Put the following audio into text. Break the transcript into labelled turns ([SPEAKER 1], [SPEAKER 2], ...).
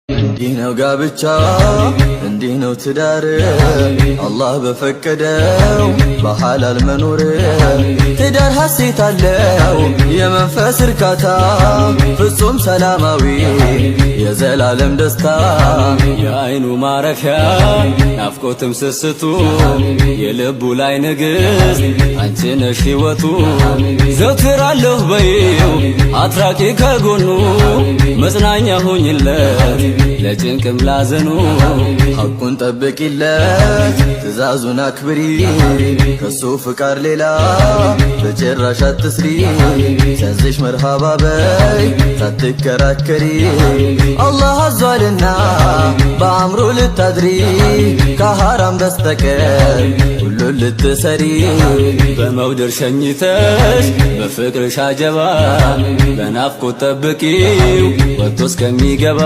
[SPEAKER 1] እንዲህ ነው ጋብቻ፣ እንዲህ ነው ትዳር፣ አላህ በፈቀደው በሐላል መኖር። ትዳር ሐሴት አለው፣ የመንፈስ እርካታ፣ ፍጹም ሰላማዊ የዘላለም ደስታ።
[SPEAKER 2] የአይኑ ማረፊያ፣ ናፍቆትም ስስቱ፣ የልቡ ላይ ንግሥት አንቺ ነሽ ሕይወቱ። ዘውትር አለሁ በይው፣ አትራቂ ከጎኑ፣ መጽናኛ ሁኝለት ለጭንቅም ላዘኑ።
[SPEAKER 1] ሐቁን ጠብቂለት፣ ትእዛዙን አክብሪ፣ ከሱ ፍቃድ ሌላ በጭራሽ አትስሪ። ሲያዝሽ መርሃባ በይ ሳትከራከሪ፣ አላህ አዟልና በአምሮ ልታድሪ፣ ከሐራም በስተቀር ሁሉን ልትሰሪ።
[SPEAKER 2] በመውደድ ሸኝተሽ በፍቅርሽ አጀባ፣ በናፍቆት ጠብቂው ወጥቶ እስከሚገባ።